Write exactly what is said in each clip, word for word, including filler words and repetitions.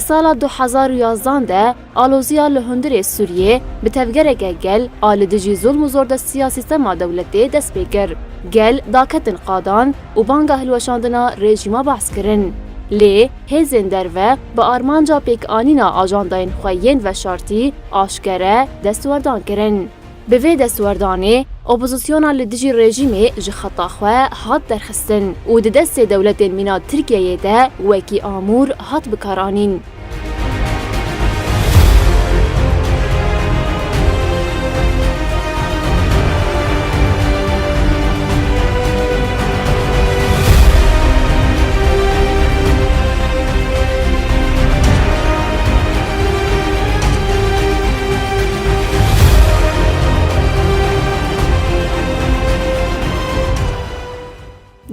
Sala du hezar û yazdan de aloziya li hundirê Sûriyê bi tevgereke gel a li dijî zulm û zordestiya sîstema dewletê dest pê kir. Gel daketin qadan û banga hilweşandina rejîma Baas kirin. Lê hêzên derve bi armanca pêkanîna ajandayên xwe yên veşartî aşkere destwerdan kirin. Bi vê destwerdanê, opozisyona li dijî rejîmê ji xeta xwe hat derxistin û di destê dewletên mîna Tirkiyeyê de wekî amûr hat bikaranîn.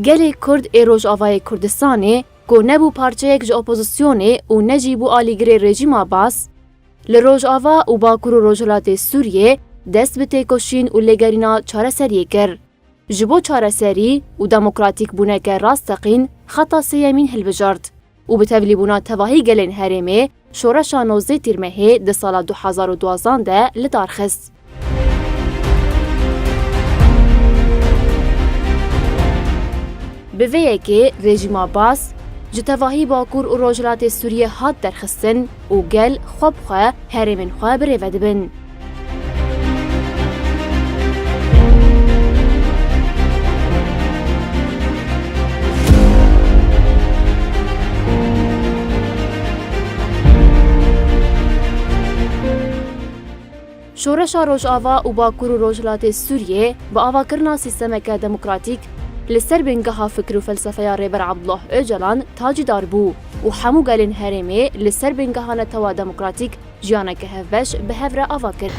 Gelê Kurd ê Rojavayê Kurdistanê ku nebû parçeyek ji opozisyonê û ne jî bû alîgirê rejîma Baas, li Rojava û Bakur û Rojhilatê Sûriyê dest bi têkoşîn û lêgerîna çareseriyê kir. Ji bo çareserî û demokratîkbûneke rasteqîn xeta sêyemîn hilbijart û bi tevlîbûna tevahî gelên herêmê şoreşa nozdeh Tîrmehê di sala du hezar û duwazdeh de li dar xist. Bi vê yekê rejîma Baas ji tevahî Bakur û Rojhilatê Sûriyê hat derxistin û gel xwe bi xwe herêmên xwe birêve dibin. Şoreşa Rojava û Bakur û Rojhilatê Sûriyê bi avakirina sîstemeke demokratîk li ser bingeha fikir û felsefeya Rêber Abdullah Ocalan tacîdar bû û hemû gelên herêmê li ser bingeha netewa demokratîk jiyaneke hevbeş bi hev re ava kir.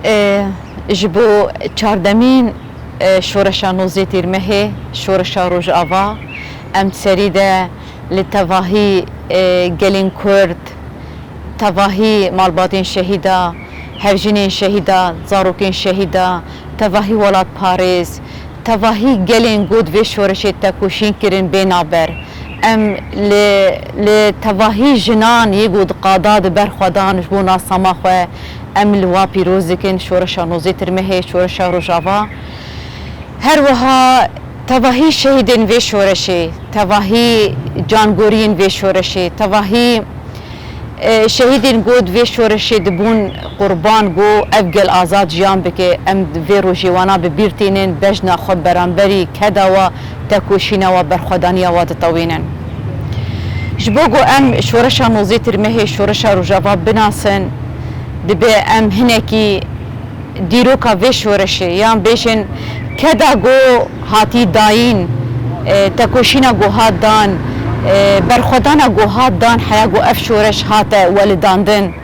E, ji bo çardemîn, e, şoreşa nozdeh Tîrmehê, şoreşa Rojava, em serî de li tevahî, e, gelên Kurd, tevahî malbatên şehîda, hevjînên şehîda, zarokên şehîda, tevahî welatparêz, tevahî gelên ku di vê şoreşê tekoşîn kirin bê navber. Em li, li tevahî jinan yê ku di qada di ber xwe dan ji bo nasnama xwe, em li wa pîroz dikin, şoreşa nozdeh Tîrmehê, şoreşa Rojava. Her wiha tevahî şehîdên vê şoreşê, tevahî cangoriyên vê şoreşê, tevahî, e, şehîdên ku di vê şoreşê dibûn qurban ku ev gel azad jiyan bike, em di vê rojê wana bi bîr tînin, bejna xwe beramberî keda wa, tekoşîna wa, berxwedaniya wa ditewînin. Ji bo ku em şoreşa nozdeh Tîrmehê, şoreşa Rojava binasin, dibe em hinekî dîroka vê şoreşê, yan bêjin keda ku hatî dayîn, e, tekoşîna ku hat dan, e, berxwedana ku hat dan, heya ku ev şoreş hate welidandin.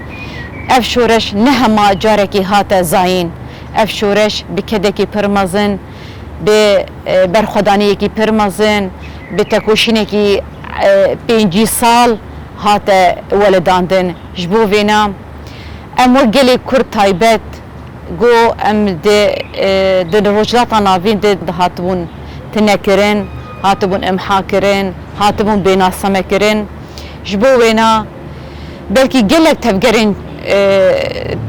Ev şoreş ne hema carekî hate zayîn. Ev şoreş bi kedekî pir mezin, bi, e, berxwedaniyekî pir mezin, bi tekoşînekî, e, pêncî sal hate welidandin. Ji bo vêna em wek gelê Kurd taybet, ku em di, e, di Rojhilata Navîn de dihatibûn tunekirin, hatibûn imha kirin, hatibûn bênasemekirin. Ji bo wêna belkî gelek tevgerên, e,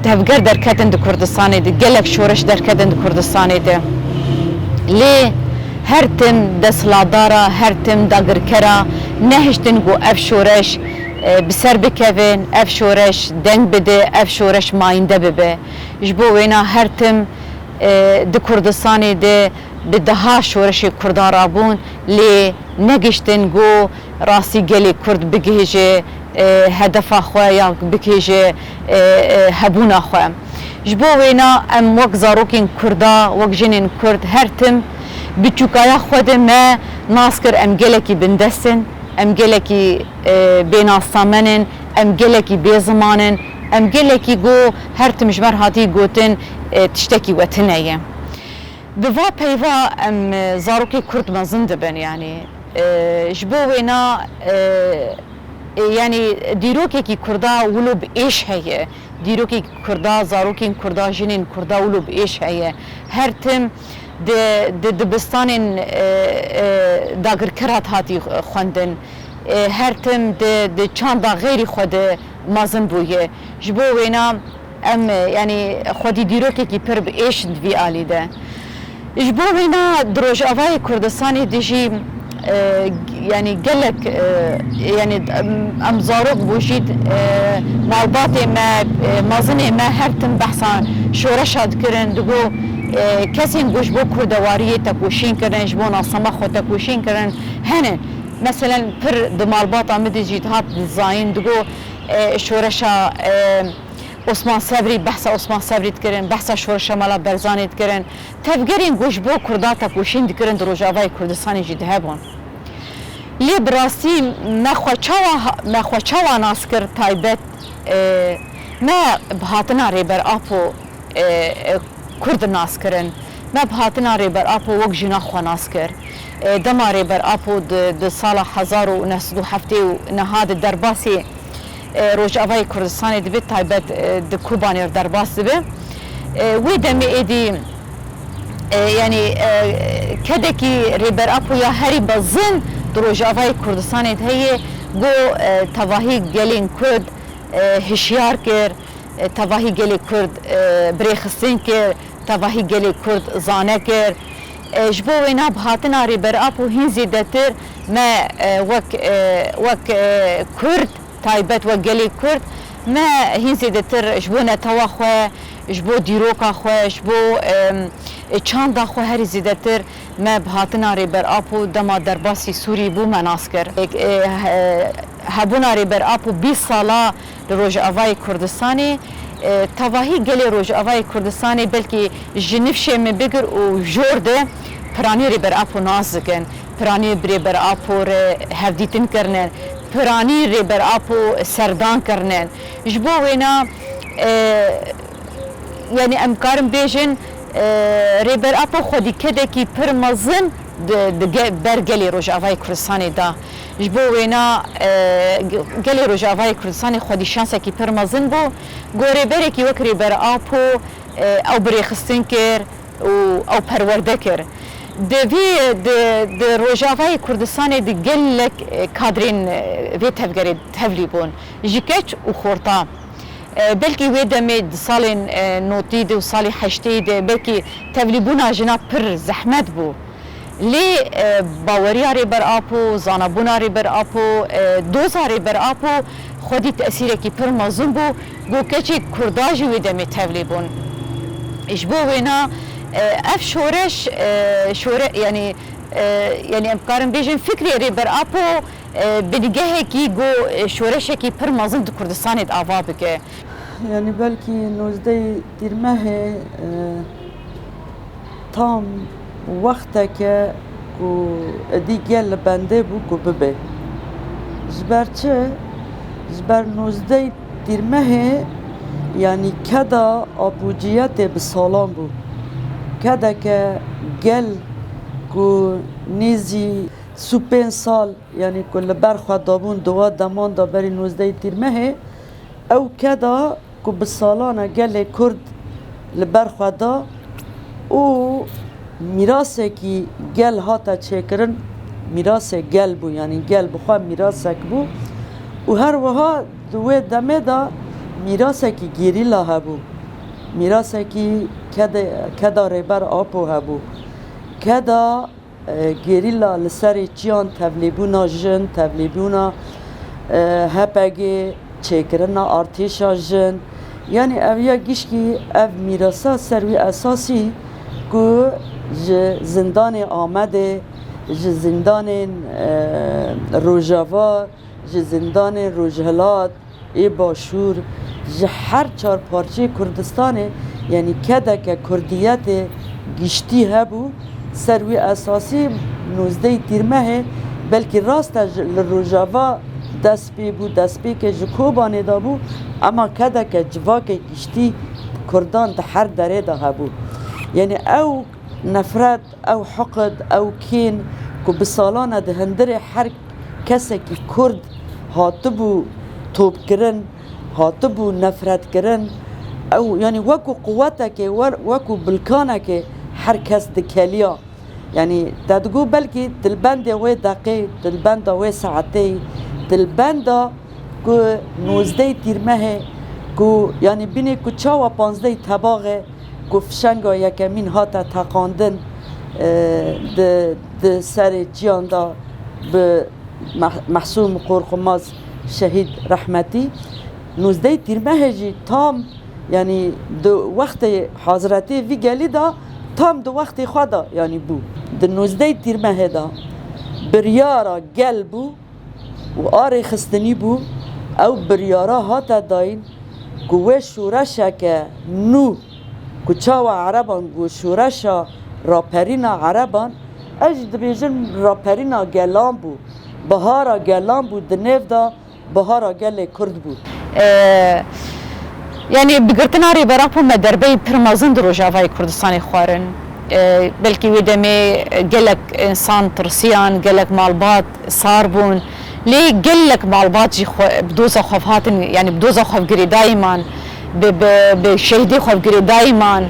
tevger derketin di Kurdistanê de, gelek şoreş derketin di Kurdistanê de. Lê her tim desthilatdara, her tim dagirkera nehiştin ku ev şoreş, e, bi ser bikevin, ev şoreş deng bide, ev şoreş mayînde bibe. Ji bo wêna her tim, e, di Kurdistanê de bi deha şoreşê Kurda rabûn, lê negiştin ku rastî gelê Kurd bigihêje, e, hedefa xwe ya bigihêje, e, e, hebûna xwe. Ji bo wêna em wek zarokên Kurda, wek jinên Kurd her tim bi çûkaya xwe de me nas kir em gelekî bindest in. Em gelekî, e, bênasnamen in, em gelekî bêziman in, em gelekî ku her tim ji me re hatî gotin, e, tiştekî we tune ye. Bi va peyva em, e, zarokê Kurd mezin dibin, yanî, e, ji bo wêna, e, e, yanî dîrokekî Kurda wilo bi êş heye. Dîrokê Kurda, zarokên Kurda, jinên Kurda wilo bi êş heye. Her tim di, di dibistanên, e, e, dagirker hat hatî xwendin. e, her tim di, di çanda xeyrî xwe de mezin bûye. Ji bo wêna em, e, yanî xwedî dîrokekî pir bi êş di vî alî de. Ji bo wêna di Rojavayê Kurdistanê de jî, e, yanî gelek, e, yanî em, em zarok bû jî, e, malbatê me, e, mezinê me her tim behsa şoreşa dikirin, digo, e, kesên ku ji bo kurdewariyê tekoşîn kirin, ji bo nasnama xwe tekoşîn kirin, hene. Meselen, pir di malbata min de jî dihat dizayîn, digo, e, şoreşa, e, Osman Sebrî, behsa Osman Sebrî dikirin, behsa şoreşa Mala Berzanê dikirin. Tevgerên ku ji bo Kurda tekoşîn dikirin di Rojavayê Kurdistanê jî dihebûn. Lê bi rastî me xwe çawa, me xwe çawa nas kir taybet, e, me bi hatina Rêber Apo, e, e, Kurd nas kirin. Me bi hatina Rêber Apo wek jina xwe nas kir. E, dema Rêber Apo di, di sala hezar û neh sed û heftê û neha di derbasî, e, Rojavayê Kurdistanê dibe, taybet, e, di Kobanê re derbas dibe. E, wê demê êdî, e, yanî, e, kedekî Rêber Apo ya herî mezin di Rojavayê Kurdistanê de heye, ku, e, tevahî gelên Kurd, e, hişyar kir, e, tevahî gelê Kurd, e, birêxistin kir, tevahî gelê Kurd zane kir. E, ji bo wêna bi hatina Rêber Apo hîn zêdetir me, e, wek, e, wek, e, Kurd, taybet wek gelê Kurd, me hîn zêdetir ji bo netewa xwe, ji bo dîroka xwe, ji bo, em, çanda xwe herî zêdetir me bi hatina Rêber Apo dema derbasî Sûrî bû me nas kir. E, e, he-, hebûna Rêber Apo bîst sala li Rojavayê Kurdistanê, e, tevahî gelê Rojavayê Kurdistanê belkî ji nifşê min bigir û jor de piranî Rêber Apo nas dikin. Piranî bi Rêber Apo re hevdîtin kirine. Piranî Rêber Apo serdan kirine. Ji bo wêna, e, yanî em karin bêjin, e, Rêber Apo xwedî kedekî pir mezin di, di ge-, ber gelê Rojavayê Kurdistanê da. Ji bo wêna, e, ge-, gelê Rojavayê Kurdistanê xwedî şansekî pir mezin bû. Ku rêberekî wek Rêber Apo, e, ew birêxistin kir û ew perwerde kir. Di vî, di, di Rojavayê Kurdistanê di gelek, e, kadrên, e, vê tevgerê tevlî bûn. Ji keç û xorta. E, belkî wê demê di salên, e, notî de û salê heştê de belkî tevlîbûna jina pir zehmet bû. Lê, e, baweriya Rêber Apo, zanabûna Rêber Apo, e, doza Rêber Apo xwedî tesîrekî pir mezin bû. Ku keçê Kurda jî wê demê tevlî bûn. Ji bo wêna, e, ev şoreş, e, şore-, yanî, e, yanî em karin bêjin fikrê Rêber Apo, e, binigehekî ku, e, şoreşekî pir mezin di Kurdistanê de ava bike. Yanî belkî nozdehê Tîrmehê, e, tam wexteke ku êdî gel li bendê bû ku bibe. Ji ber çi? Ji ber nozdehê Tîrmehê, yanî keda apûciyetê bi salan bû. Kedeke gel ku nêzî sî û pênc sal, yanî ku li ber xwe dabûn di wa deman de berî nozdehê Tîrmehê, ew keda ku bi salan e gelê Kurd li ber xwe da û mîrasekî gel hate çêkirin, mîrasê gel bû, yanî gel bi xwe mîrasek bû û her wiha di wê demê de mîrasekî gerîla hebû, mîrasekî kede-, keda Rêber Apo hebû, keda e, gerîla li serê çiyan tevlîbûna jin, tevlîbûna, e, H P G, çêkirina artêşa jin. Yanî ev ya gişkî ev mîrasa ser wî esasî ku ji zindanê Amedê, ji zindanên, e, Rojava, ji zindanên Rojhilat, ê Başûr, ji her çar parçeyê Kurdistanê, yanî kedeke kurdiyetê giştî hebû. Ser wî esasî nozdehê Tîrmehê, belkî rast e ji, li Rojava dest pê bû, destpêkê ji Kobanê de bû, ema kedeke civakê giştî Kurdan di her derê de hebû. Yanî ew nefret, ew hiqid, ew kîn ku bi salan e di hundirê her kesekî Kurd hatibû topkirin, hatibû nefretkirin, ew, yanî wekû quwetekê, we-, wekû bilkanekê her kes dikeliya. Yanî te digot belkî di li bendê wê deqê, di li benda wê saetê, di li benda ku nozdehê Tîrmehê, ku yanî bînê ku çawa panzdehê Tebaxê ku fişenga yekemîn hate teqandin, e, di, di serê çiyan de bi Meh-, Mehsûm Qorxumaz şehîd rehmetî, nozdehê Tîrmehê jî tam, yanî di wextê hazretê vî gelî de tam di wextê xwe de yanî bû. Di nozdehê Tîrmehê de biryara gel bû û a rêxistinî bû, ew biryara hate dayîn ku wê şoreşeke nû ku çawa ereban got şoreşa raperîna ereban, ez jî dibêjim raperîna gelan bû, bihara gelan bû di nêv de bihara gelê Kurd bû. E, yanî bi girtina Rêber Apo me derbeyî pir mezin di Rojavayê Kurdistanê xwarin. E, belkî wê demê gelek însan tirsiyan, gelek malbat sar bûn. Lê gelek malbat jî xwe, bi doza xwe hatin, yanî bi doza xwe girêdayî man, bi, bi, bi şehîdê xwe girêdayî man,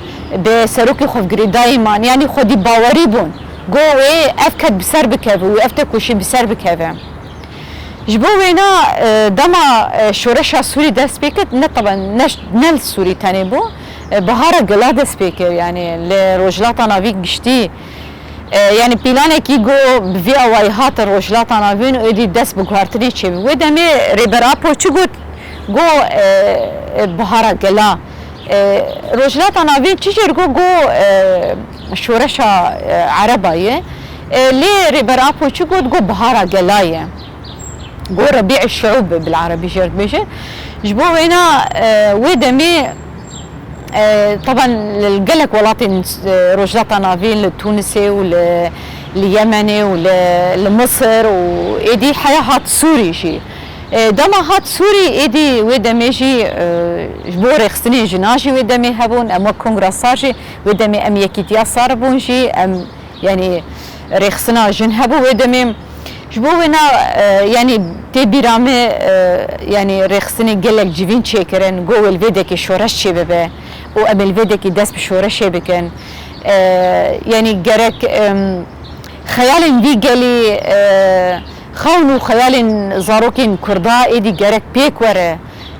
bi serokê xwe girêdayî man. Yanî xwedî bawerî bûn. Go wê ev ked bi ser bikeve û ev tekoşîn bi ser bikeve. Ji bo wêna, e, dema, e, şoreşa Sûrî dest pê kir, ne teben, ne, ne li Sûrî tenê bû, e, Bihara Gela dest pê kir, yanî li Rojhilata Navîn giştî, e, yanî pîlanekî go bi vî awayî hate Rojhilata Navîn û êdî dest bi guhertinê çêbû. Wê demê Rêber Apo çi got? Go, e, e, Bihara Gela. E, Rojhilata Navîn çi jêr got, got, e, şoreşa, e, ereba ye. E, lê Rêber Apo çi got, got bihara gela ye. Got Rebî Şiûb bil erebî jêr dibêje. Ji bo wêna, e, wê demê, e, taban li gelek welatên, e, Rojhilata Navîn, li Tûnisê û li, li Yemenê û li, li Misir û êdî heya hat Sûrî jî. E, dema hat Sûrî, êdî wê demê jî, e, ji bo rêxistinê jina jî wê demê hebûn, em wek Kongra Sar jî wê demê em Yekîtiya Sar bûn jî, em, yanî rêxistina jin hebû wê demê. Ji bo wêna, e, yanî tê bîra me, e, yanî rêxistinê gelek civîn çêkirin, got wê li vê dekê şoreş çêbibe û em ê li vê dekê dest bi şoreşê bikin. E, yanî gerek, em, xeyalên vî gelî, e, Xewn û xeyalên zarokên Kurda êdî gerek pêk were.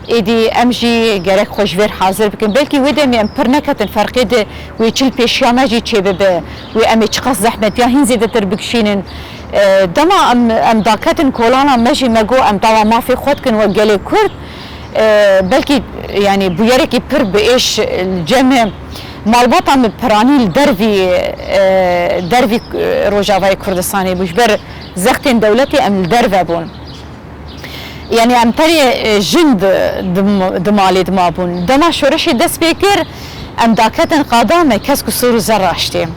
Êdî em jî gerek xwe ji vêr hazir bikin. Belkî wê demê em pir neketin ferqê di wê çil pêşiya me jî çêbibe. Wê em ê çiqas zehmetiya hîn zêdetir bikişînin. E, dema em, em daketin kolana me jî me got em dawa mafê xwe dikin wek gelê Kurd. E, belkî, yanî bûyerekî pir bi êş, e, li cem malbata min piranî li dervî, e, dervî, e, Rojavayê Kurdistanê bû. Ji ber zextên dewletê em li derve bûn. Yanî em tenê, e, jin di, di, di malê de mabûn. Dema şoreşê dest pê kir, em daketin qada me kesk û sor û zer raştê.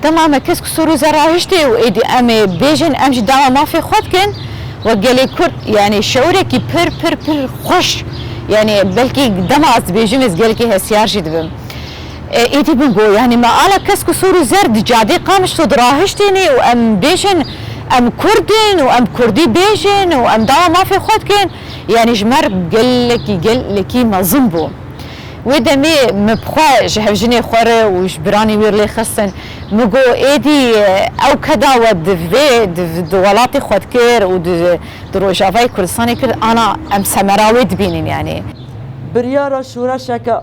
Dema me kesk û sor û zer rahiştê û êdî em ê bêjin, em jî dawa mafê xwe dikin, wek gelê Kurd, yanî şiûrekî pir, pir, pir xweş, yanî belkî dema ez dibêjim, ez gelekî hestiyar jî dibim. E, êdî min got, yanî me ala kesk û sor û zer di cadê Qamişlo de rahiştêne û em bêjin, em Kurd in û em Kurdî bêjin û em dawa mafê xwe dikin, yanî ji me re gelekî, gelekî mezin bû. Wê demê min bi xwe ji hevjinê xwe re û ji biranî wî re lê xistin. Min got, êdî ew keda we di vê, di, di welatê xwe dikir û di, di Rojavayê Kurdistanê kir, ana em semera wê dibînin, yanî. Biryara şoreşeke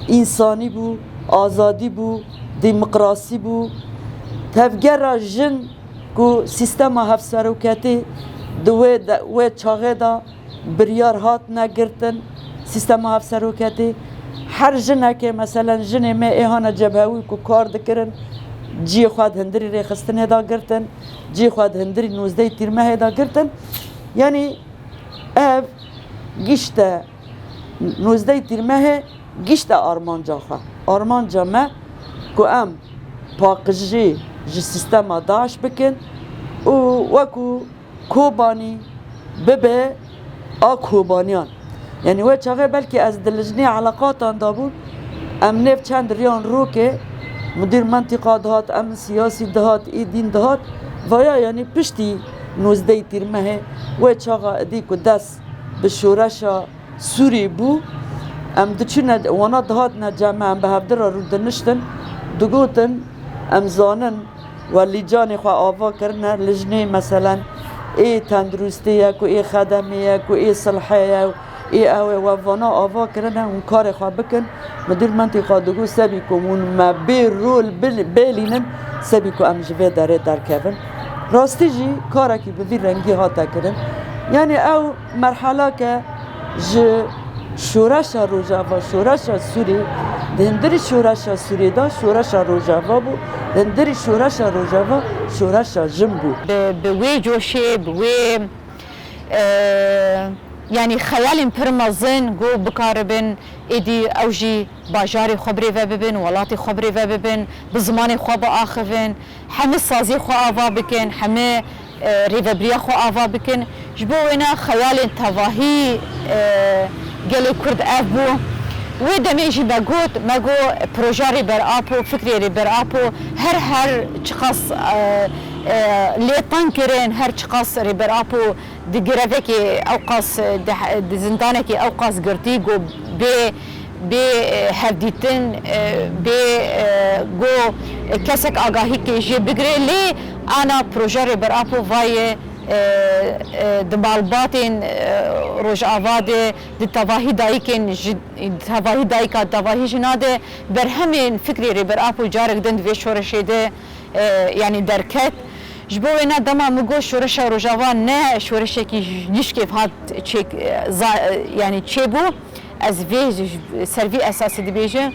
însanî bû, azadî bû, demokrasî bû. Tevgera jin ku sîstema hevseroketî di wê de, wê çaxê de biryar hat negirtin, sîstema hevseroketî. Her jinekê, meselen, jinê me ê hane cebhewî ku kar dikirin, cihê xwe di hundirî rêxistinê de girtin, cihê xwe di hundirî nozdehê Tîrmehê de girtin. Yanî ev gişte nozdehê Tîrmehê gişte armanca xwe. Armanca me ku em paqijî ji sîstema DAIŞ bikin û wekû Kobanî bibe a Kobaniyan. Yanî wê çaxê belkî ez di lijnê eleqatan de bûm, em nêv çend riyan rokê, mudîr mentîqa dihat, em siyasî dihat, î dîn dihat, vaya yanî piştî nozdehê Tîrmehê wê çaxa idî ku dest bi şoreşa Sûrî bû. Em diçûne, wana dihatine cem me, em bi hevdira rûdiniştin, digotin, em zanin We lîcanê xwe ava kirine, lijnê meselen ê tenduristê ye, ku ê xedemê ye, ku ê silhê ye, ê ew ê we vana ava kirine, hûn karê xwe bikin. Midûrmentê xwe digot, sebî ku hûn me bê rol bil-, bêlînin, sebî ku em ji vê derê derkevin. Rastî jî karekî bi vî rengî hate kirin. Yanî ew merhelake ji şoreşa Rojava, şoreşa Sûrî, di hindirî şoreşa Sûrî de şoreşa Rojava bû, di hindirî şoreşa Rojava şoreşa jin bû. Bi, bi wê coşê, bi wê, e, yanî xeyalên pir mezin ku bikaribin êdî ew jî bajarê xwe birêve bibin, welatê xwe birêve bibin, bi zimanê xwe biaxivin, hemî saziyê xwe ava bikin, hemî, e, rêvebiriya xwe ava bikin. Ji bo wêna xeyalên tevahî, e, gelê Kurd ev bû. Wê demê jî me got, me got proja Rêber Apo, fikrê Rêber Apo her, her çiqas, e, e, lê teng kirin, her çiqas Rêber Apo di grevekê ewqas, di, di zindanekê ewqas girtî, ku bê, bê, e, hevdîtin, e, bê, e, ku kesek agahîkê jê bigire, lê ana proje Rêber Apo vayê, e, e, di malbatên, e, Rojava de, di tevahî dayikên ji, tevahî dayika, tevahî jina de berhemên fikrê Rêber Apo carek din di vê şoreşê de, e, yanî derket. Ji bo wê ne dema min got şoreşa Rojava ne şoreşekî ji nişkê hat çêk, za-, yanî çêbû. Ez vê ji, ser vî esasî dibêjim.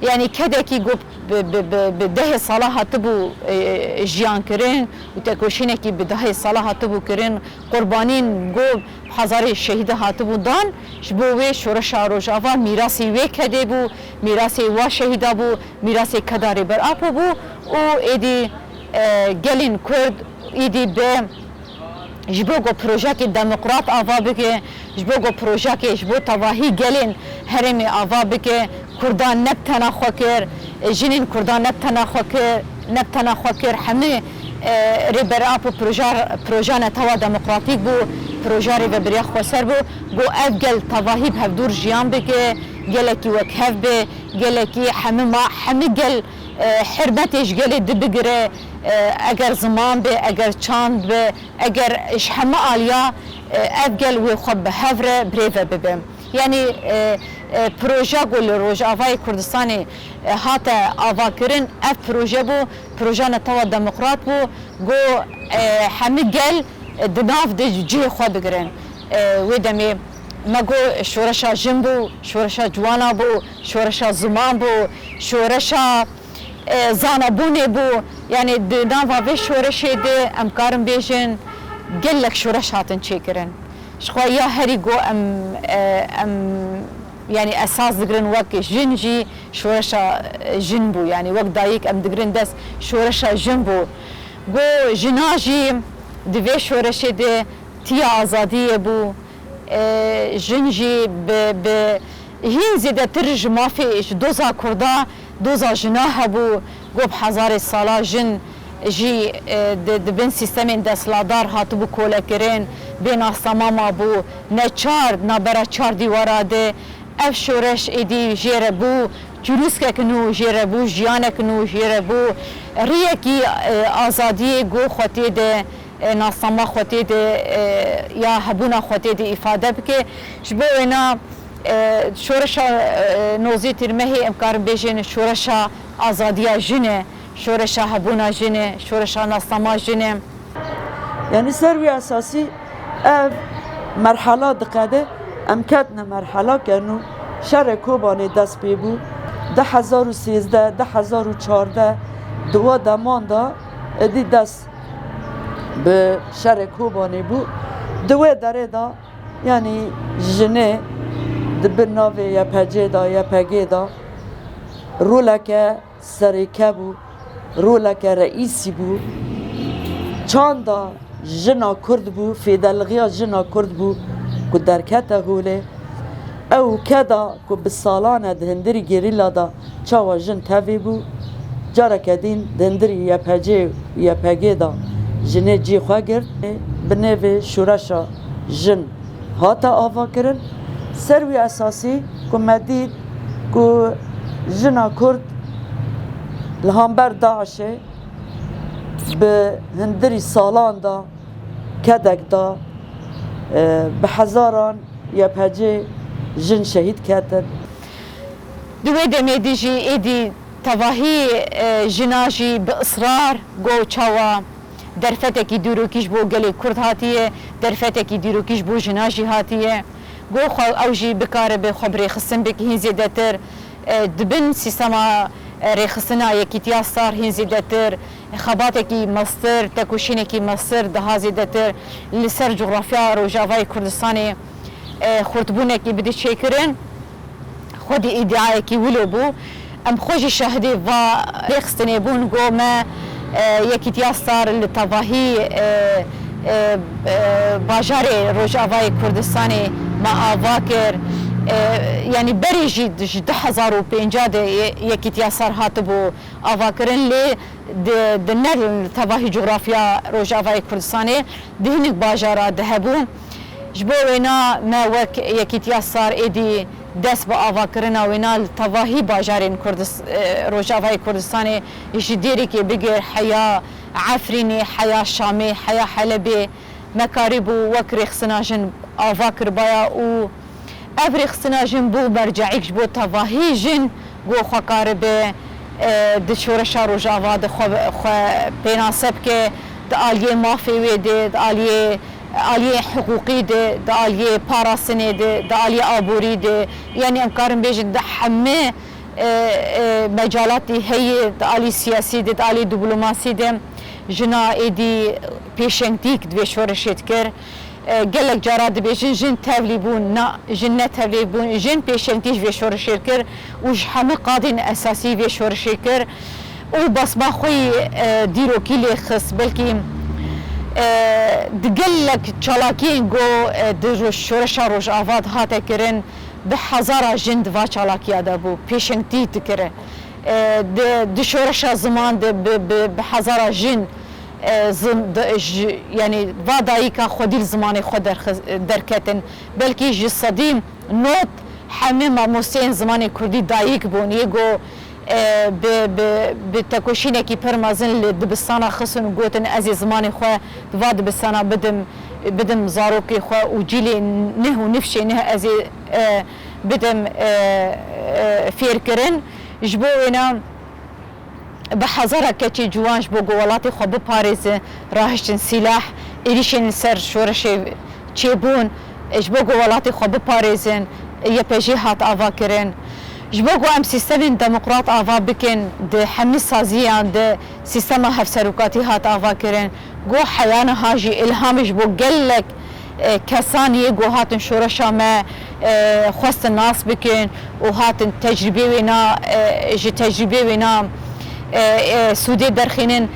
Yanî kedekî got bi, bi, bi, bi dehê sala hatibû, e, jiyan kirin û tekoşînekî bi dehê sala hatibû kirin. Qurbanîn got hezarê şehîdê hatibû dan. Ji bo wê şoreşa Rojava mîrasî wê kedê bû, mîrasê wa şehîda bû, mîrasê keda Rêber Apo bû û êdî, e, gelên Kurd êdî bi, ji bo ku projeyekê demokrat ava bike, ji bo ku projeyekê ji bo tevahî gelên herêmê ava bike, Kurdan ne bi tena xwe kir, jinên Kurdan ne bi tena xwe kir, ne bi tena xwe kir, hemî, e, Rêber Apo proja, proja netewa demokratîk bû, proja rêvebiriya xweser bû, ku ev gel tevahî bi hevdûr jiyan bike, gelekî wekhev be, gelekî hemî ma, hemî gel, e, hurmetê ji gelê dibigire, e, eger ziman be, eger çand be, eger ji hemî aliya, e, ev gel wê xwe bi hev re birêve bibe. Yanî, e, e, proje ku li Rojavayê Kurdistanê, e, hate avakirin, ev proje bû, proje netewa demokrat bû, ku, e, hemî gel, e, di nav de cihê xwe bigirin. E, wê demê me got şoreşa jin bû, şoreşa ciwana bû, şoreşa ziman bû, şoreşa, e, zanabûnê bû. Yanî di nava vê şoreşê de em karin bêjin gelek şoreş hatin çêkirin. Ji xwe ya herî ku em, e, em, yanî esas digirin wek jin jî şoreşa, e, jin bû. Yanî wek dayik em digirin dest şoreşa jin bû. Ku jina jî di vê şoreşê de tiya azadiyê bû. E, jin jî bi, bi hîn zêdetir ji mafê, ji doza Kurda, doza jina hebû. Ku bi hezarê sala jin jî, e, di, di bin sîstemên desthilatdar hatibû kolekirin, bê nasnama mabû, neçar, nabera çar dîwara de. Ev şoreş êdî jê re bû, çirûskek nû jê re bû, jiyanek nû jê re bû, riyekî, e, azadiyê ku xwe tê de, e, nasnama xwe tê de, e, ya hebûna xwe tê de îfade bike. Ji bo wêna, e, şoreşa, e, nozê Tîrmehê em karin bêjin şoreşa azadiya jin e, şoreşa hebûna jin e, şoreşa nasnama jin e. Yanî ser wî esasî ev merhala diqede, em ketine merhalake nû. Şerê Kobanê dest pê bû. Du hezar û sêzdeh, du hezar û çardeh, di we deman de êdî dest bi şerê Kobanê bû. Di wê derê de, yanî jinê di bin navê Y P G de, Y P G de roleke sereke bû, roleke reîsî bû. Çanda jina Kurd bû, fêdelixiya jina Kurd bû ku derkete holê. Ew keda ku bi salan e di hindirî gerîla de çawa jin tevî bû, careke din di hindirî Y P G, Y P G de jinê cî xwe girt. Bi nêvê şoreşa jin hate avakirin. Ser wî esasî ku me dît ku jina Kurd li hember DAIŞê Bi hundirî salan de kedek de, e, bi hezaran Y P G jin şehîd ketin. Di wê demê de jî êdî tevahî, e, jina jî bi israr got çawa derfetekî dîrokî ji bo gelê Kurd hatiye, derfetekî dîrokî ji bo jina jî hatiye. Got xwe ew jî bikaribe xwe bi rêxistin bike hîn zêdetir, e, di bin sîstema, e, rêxistina Yekîtiya Star hîn zêdetir, xebatekî mestir, tekoşînekî mestir, daha zêdetir li ser cografya Rojavayê Kurdistanê, e, xurtbûnekî bide çêkirin. Xwedî îdiayekî wilo bû. Em xwe jî şahidê va rêxistinê bûn. Got me, e, Yekîtiya Star li tevahî, e, e, e, bajarê Rojavayê Kurdistanê me ava kir. E, yanî berê jî di, ji du hezar û pêncî de Ye-, Yekîtiya Star hatibû avakirin, lê di, di ne li tevahî cografya Rojavayê Kurdistanê di hinek bajara de hebû. Ji bo wêna me wek Yekîtiya Star êdî dest bi avakirina wêna li tevahî bajarên Kurdis-, e, Rojavayê Kurdistanê ji Dêrikê bigir heya Efrînê, heya Şamê, heya Helebê me karîbû wek rêxistina jin ava kiribaya û ev rêxistina jin bû merceîk ji bo tevahî jin ku xwe karibe, e, di şoreşa Rojava de xwe, xwe pênase bike, di aliyê mafê wê de, di aliyê, aliyê hiqûqî de, di aliyê parastinê de, di aliyê aborî de, yanî em karin bêjin di hemî, e, e, mecalatî heye, di alî siyasî de, di alî diplomasî de jina êdî pêşengtîk di vê şoreşê dikir. E, gelek cara dibêjin, jin tevlî bûn. Na, jin ne tevlî bûn. Jin pêşengtî ji vê şoreşê kir û ji hemû qadên esasî vê şoreşê kir û basma xwe yî, e, dîrokî lê xist. Belkî, e, di gelek çalakiyên ku, e, di roj-, şoreşa Rojava de hate kirin, bi hezara jin di va çalakiya de bû, pêşengtî dikir. E, di, di şoreşa ziman de bi, bi, bi hezara jin, e, zim-, di, ji, yanî va dayika xwedî li zimanê xwe derxi-, derketin. Belkî ji sedî nod hemî mamosteyên zimanê kurdî dayik bûn. Yê ku, e, bi, bi, bi tekoşînekî pir mezin li dibistana xistin û gotin, ez ê zimanê xwe di va dibistana bidim, bidim zarokê xwe û cîlê neh û nifşê neh ez ê, e, bidim, e, e, fêrkirin. Ji bo wêna bi hezara keçê ciwan ji bo ku welatê xwe biparêzin, rahiştin sîlah, êrîşên li ser şoreşê çêbûn, ji bo ku welatê xwe biparêzin, Y P G hat avakirin. Ji bo ku em sîstemên demokrat ava bikin, di hemî saziyan de sîstema hevserokatî hat avakirin. Got heya niha jî îlhamê ji bo gelek, e, kesan yê ku hatin şoreşa me, e, xwestin nas bikin û hatin tecrîbê wêna, e, ji tecrîbê wêna, e, e, sûdê derxînin.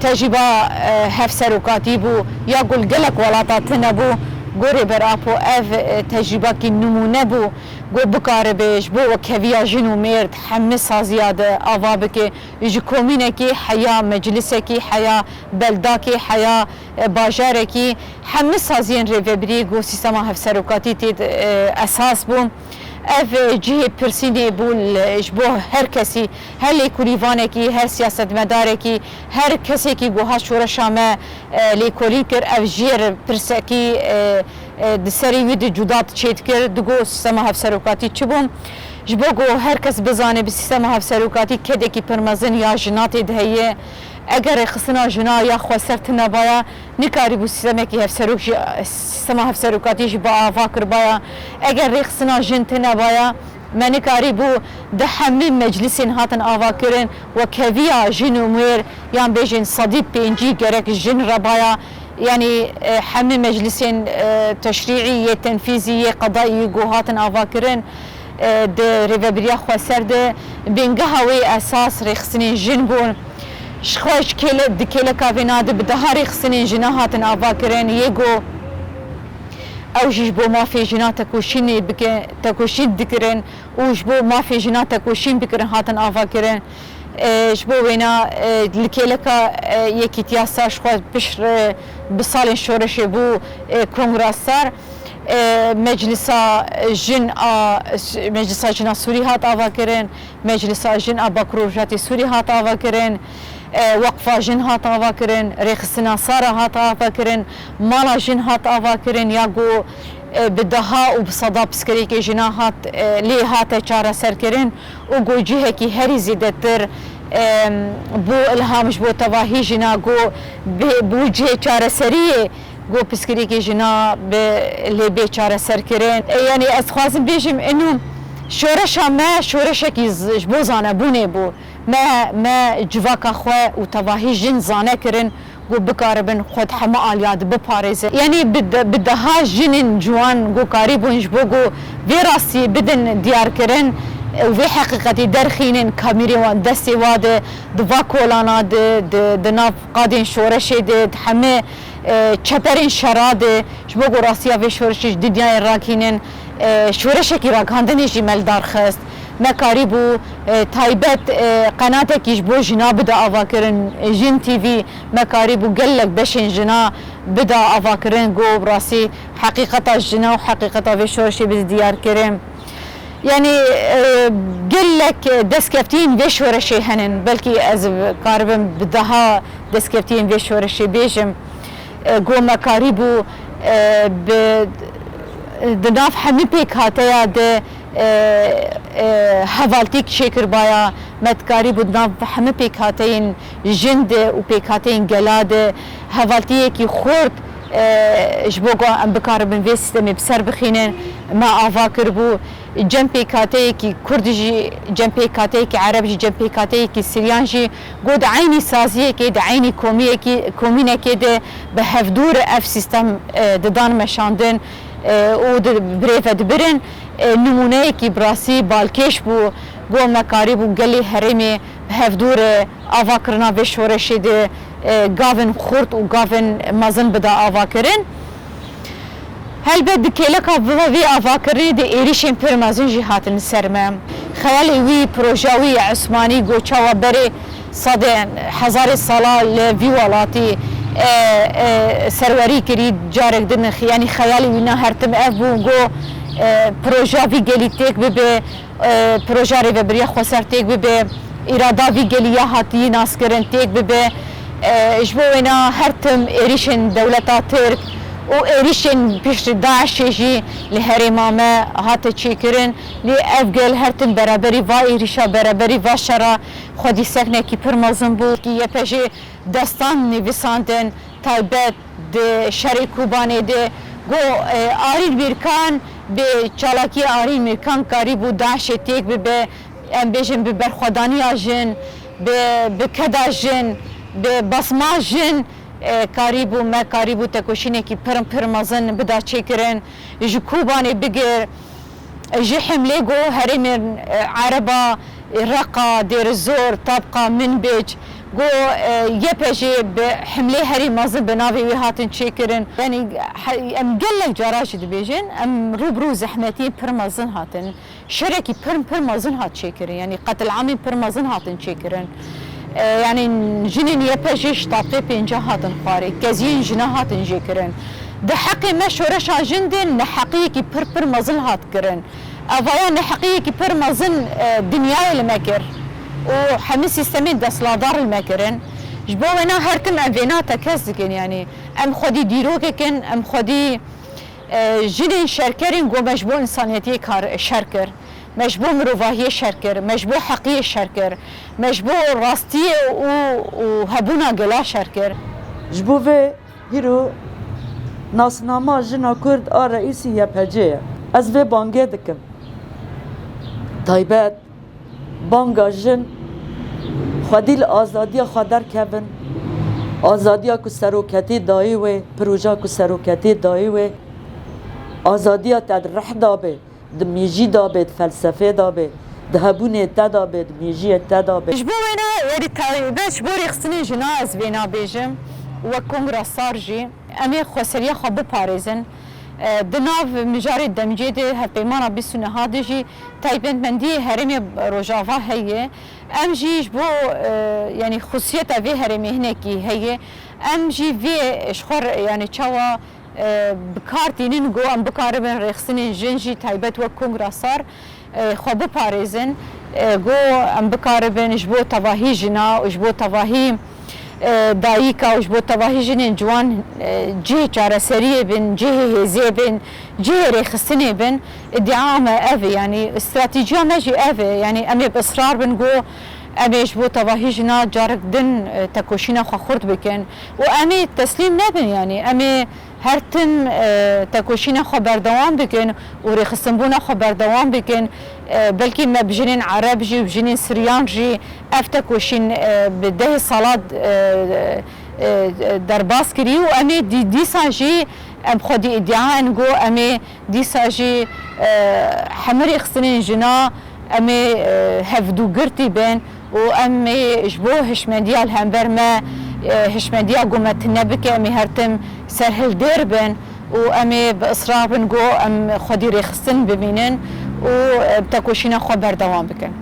Tecrîba, e, hevserokatî bû ya ku li gelek welata tune bû. Got Rêber Apo ev, e, tecrîbakî nimûne bû. Got bikaribe ji bo wekheviya jin û mêr di hemî saziya de ava bike. Ji komînekî heya meclisekî heya beldakê heya, e, bajarekî, hemî saziyên rêvebiriyê ku sîstema hevserokatî tê de, e, esas bû. Ev, e, cihê pirsînê bû li, ji bo her kesî, her lêkolîvanekî, her siyasetmedarekî, her kesekî ku hat şoreşa me, e, lêkolîn kir, ev jêr pirsekî, e, e, di serê wî de cuda çêdikir, digot sîstema hevserokatî çi bû? Ji bo ku her kes bizane bi sîstema hevserokatî kedekî pir mezin ya jina tê de heye. Eger rêxistina jina ya xweser tune baya, nikarîbû sîstemekî hevserok jî, sîstema hevserokatî jî bi ava kiribaya. Eger rêxistina jin tune baya, me nikarîbû di hemî meclisên hatin avakirin, wekheviya jin û mêr, yan bêjin sedî pêncî gerek jin re baya. Yanî, e, hemî meclisên, e, teşrîî, yê tenfîzî, yê qedayî ku hatin avakirin, e, di Rêvebiriya Xweser de bingeha wê esas rêxistinên jin bûn. Ji xwe ji kêle-, di kêleka vêna de bi deha rêxistinên jina hatin avakirin, yê ku ew jî ji bo mafê jina tekoşînê bike-, tekoşîn dikirin û ji bo mafê jina tekoşîn bikirin hatin avakirin. E, ji bo wêna, e, li kêleka, e, Yekîtiya Star ji xwe pişt, e, bi salên şoreşê bû, e, Kongra Star. E, Meclisa Jin a, Meclisa Jina Sûrî hat avakirin, Meclisa Jin a Bakur Rojhatê Sûrî hat avakirin. E, Weqfa Jin hat avakirin, Rêxistina Sara hat avakirin, Mala Jin hat avakirin, ya ku, e, bi deha û bi seda piskirêkê jina hat, e, lê hate çareserkirin û ku cihekî herî zêdetir, e, bû ilham ji bo tevahî jina ku bi, bû cihê çareseriyê ku piskirêkê jina bi lê bê çareserkirin. E, yanî ez dixwazim bêjim, inu şoreşa me şoreşekî z-, ji bo zanebûnê bû. Me, me civaka xwe û tevahî jin zane kirin ku bikaribin xwe di hemû aliya de biparêzin. Yanî bi de-, bi deha jinên ciwan ku karîbûn ji bo ku vê rastiyê bidin diyarkirin û vê heqîqetî derxînin, kamîrê wan destê wa de, di va kolana de, di, di nav qadên şoreşê de, di hemî, e, çeperên şera de, ji bo ku rastiya vê şoreşê ji dinyayê rakînin, e, şoreşekî ragihandinê jî me li dar xist. Me karîbû, e, taybet, e, qenatekî ji bo jina bide avakirin. Jin T V, me karîbû gelek beşên jina bide avakirin, ku bi rastî heqîqeta jina û heqîqeta vê şoreşê bide diyar kirin. Yanî, e, gelek destkeftiyên vê şoreşê henin. Belkî ez karibim bi deha destkeftiyên vê şoreşê bêjim. E, ku me karîbû, e, bi, di nav hemî pêkhateya de, e, e, hevaltîk çêkirbaya, me dikarîbû di nav hemî pêkhateyên jin de û pêkhateyên gela de hevaltiyekî xurt, e, ji bo ku em bikaribin vê sîstemê bi ser bixînin, me ava kiribû. Cem pêkhateyekî kurd jî, cem pêkhateyekî ereb jî, cem pêkhateyekî siryan jî, ku di eynî saziyekê, di eynî komiyekî, komînekê de bi hevdû re ev sîstem, e, didan meşandin, e, û di, bi rê ve dibirin. E, nimûneyekî bi rastî balkêş bû, ku me karîbû gelê herêmê bi hevdû re avakirina vê şoreşê de, e, gavên xurt û gavên mezin bide avakirin. Helbet di kêleka vê avakirinê de êrîşên pir mezin jî hatin ser me. Xeyalê wî, proja wî ya Usmanî, ku çawa berê sedên hezarê sala li vî welatî, e, e, serwerî kirî, carek din, yanî xeyalê wî na her tim ev bû, ku, e, proja vî gelî têk bibe, e, proja rêvebiriya xweser têk bibe, îrada vî gelî ya hatiyî naskirin têk bibe. E, ji bo wêna her tim êrîşên dewleta Tirk û êrîşên pişt DAIŞê jî li herêma me hate çêkirin. Lê ev gel her tim bereberî va êrîşa, bereberî va şera xwedî seknekî pir mezin bû. Y P G destan nivîsandin, taybet di şerê Kobanê de, ku, e, Arîn Mîrkan, bi çalakiyê Arîn Mîrkan karîbû DAIŞê têk bibe, em bêjin bi berxwedaniya jin, bi, bi keda jin, bi basma jin, e, karîbû, me karîbû tekoşînekî pir, pir mezin bida çêkirin. Ji Kobanê bigir, ji Himlê ku herêmên, e, Ereba, Reqa, Dêrizor, Tabqa, Minbic, ku, e, Y P G bi himlê herî mezin bi navê wî hatin çêkirin. Yanî he-, em gelek cara jî dibêjin, em rû bi rû zehmetiyên pir mezin hatin. Şerekî pir, pir mezin hat çêkirin. Yanî qetilamên pir mezin hatin çêkirin. E, yanî jinên Y P G ji tabqê pênca hatin xwarê, keziyên jina hatin jêkirin. Di heqê me şoreşa jin de neheqiyekî pir, pir mezin hat kirin. Evaya neheqiyekî pir mezin, e, dinyayê li me kir û hemî sîstemên desthilatdar li me kirin. Ji bo wêna her tim em vêna tekez dikin, yanî em xwedî dîrokek in, em xwedî, e, jinên şerker in, ku me ji bo însaniyetiyê kar, şer kir, me ji bo mirovahiyê şer kir, me ji bo heqiyê şer kir, me ji bo rastiyê û, û hebûna gela şer kir. Ji bo vê Hîro nasnama jina Kurd a reîsî Y P G ye. Ez vê bangê dikim. Taybet banga jin xwedî li azadiya xwe derkevin. Azadiya ku seroketê dayê wê, proja ku seroketê dayê wê, azadiya te di rih de be. Di mêjî de be, di felsefê de be, di hebûnê te de be, di mêjiyê te de be. Ji bo wêne, yanî taybet ji bo rêxistinên jina ez vêna bêjim, wek Kongra Sar jî, em ê xweseriya xwe biparêzin. E, di nav mijarê demcê de hevpeymana bîst û neha de jî taybetmendiyê herêmê Rojava heye. Em jî ji bo, e, yanî xusiyeta vê herêmê hinekî heye. Em jî vê ji xwe re, yanî çawa e, bi kar tînin ku em bikaribin rêxistinên jin jî taybet wek Kongra Sar, e, xwe biparêzin. E, ku em bikaribin ji bo tevahî jina û ji bo tevahî, e, dayika û ji bo tevahî jinên ciwan, e, cihê çareseriyê bin, cihê hêzê bin, cihê rêxistinê bin. Îdia me ev e, yanî stratejiya me jî ev e. Yanî em ê bi israr bin ku em ê ji bo tevahî jina carek din, e, tekoşîna xwe xurt bikin û em ê teslîm nebin, yanî em ê her tim, e, tekoşîna xwe berdewam bikin û rêxistinbûna xwe berdewam bikin. E, belkî me bi jinên Ereb jî û bi jinên Siryan jî ev tekoşîn, e, bi dehê sala, e, e, derbas kirî û em ê dî-, dîsa jî em xwedî îdia in ku em ê dîsa jî, e, hemû rêxistinên jina em ê, e, hevdûgirtî bin û em ê ji bo hişmendiya li hember me, e, hişmendiya ku me tune bike, em ê her tim serhildêr bin û em ê bi israr bin ku em xwedî rêxistin bimînin û, e, tekoşîna xwe berdewam bikin.